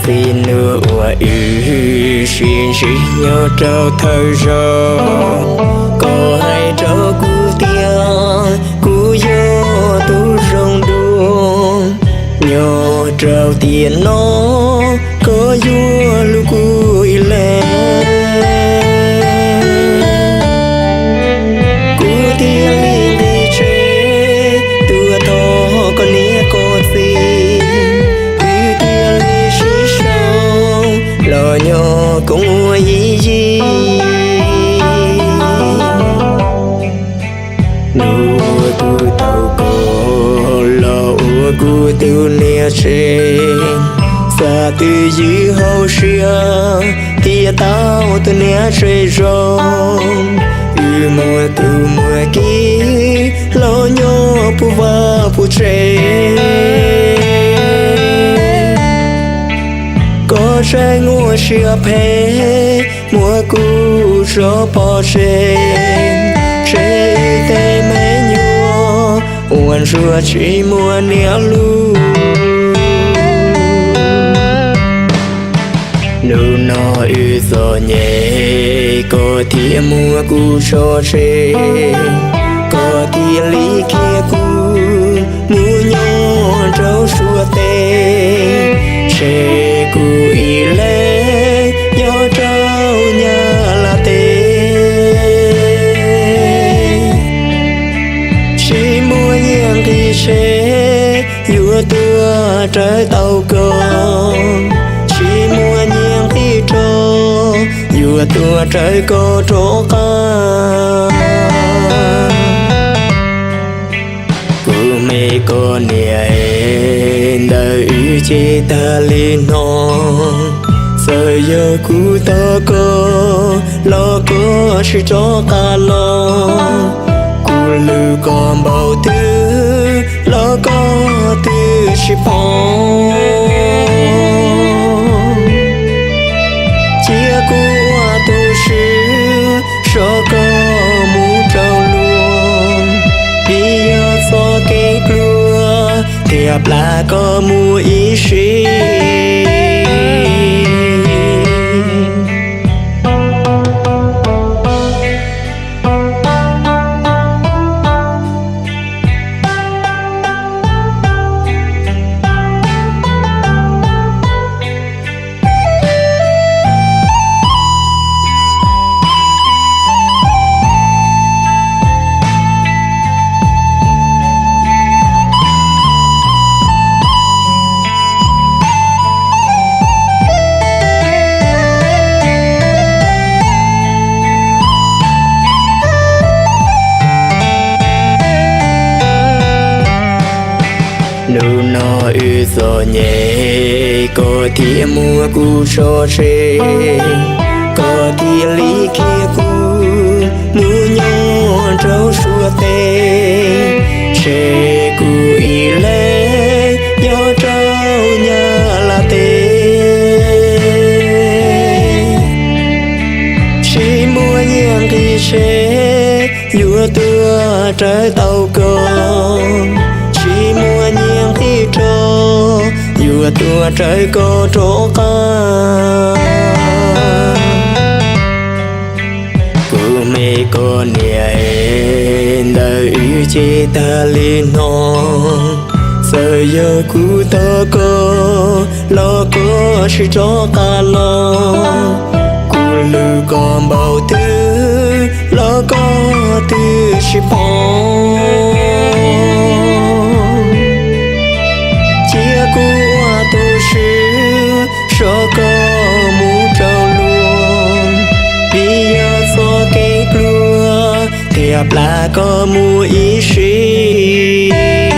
Txiv nus uas wb sib ntsib nyob rau thawj zaug, koj hais rau kuv tias kuv yog tus zoo dua, nyob rau tiam no koj yuav hlub kuv ib leeg. Kuv thiaj li nqis tsev tuaj thov koj niam koj txiv, wb thiaj li sib sau los nyob koom ua ib yig. Hnub uas kuv tau koj los ua kuv tus niam tsev, xav twj ywm hauj siab thiaj tau tus niam tsev zoo. Wb muaj tub muaj kiv los nyob puv vaj puv tsev, koj tseem ua siab phem muab kuv tso pov tseg, tseg tej me nyuam uas ntsuag tsis muaj niam hlub. Hnub no wb txom nyem koj thiaj muab kuv tso tseg, koj thiaj li khiav kuv mus nyob rau Suav teb, tseg kuv ib leeg nyob rau Nyab Laj teb. Tsis muaj nyiaj nqi tseg yuav tuaj raws tau koj, tsis muaj nyiaj nqi rog yuav tuaj raws koj rov qab. Kuv me koj niam, ntawm wb ces tag li no, txawm yog kuv tos koj los koj tsis rov qab los, kuv hlub koj npaum twg los koj twb tsis pom. Cia kuv ua tus swb soj koj mus rau luag, vim yog txoj kev pluag thiaj plam koj mus ib sim. Hnub no wb txom nyem koj thiaj muab kuv tso tseg, koj thiaj li khiav kuv mus nyob rau Suav teb, tseg kuv ib leeg nyob rau Nyab Laj teb. Tsis muaj nyiaj nqi tseg yuav tuaj raws tau koj, tsis muaj nyiaj nqi rog yuav tuaj raws koj rov qab. Kuv me koj niam, ntawm wb ces tag li no, txawm yog kuv tos koj los koj tsis rov qab los, kuv hlub koj npaum twg los koj twb tsis pom. Cia kuv ua tus swb soj koj mus rau luag, vim yog txoj kev pluag thiaj plam koj mus ib sim.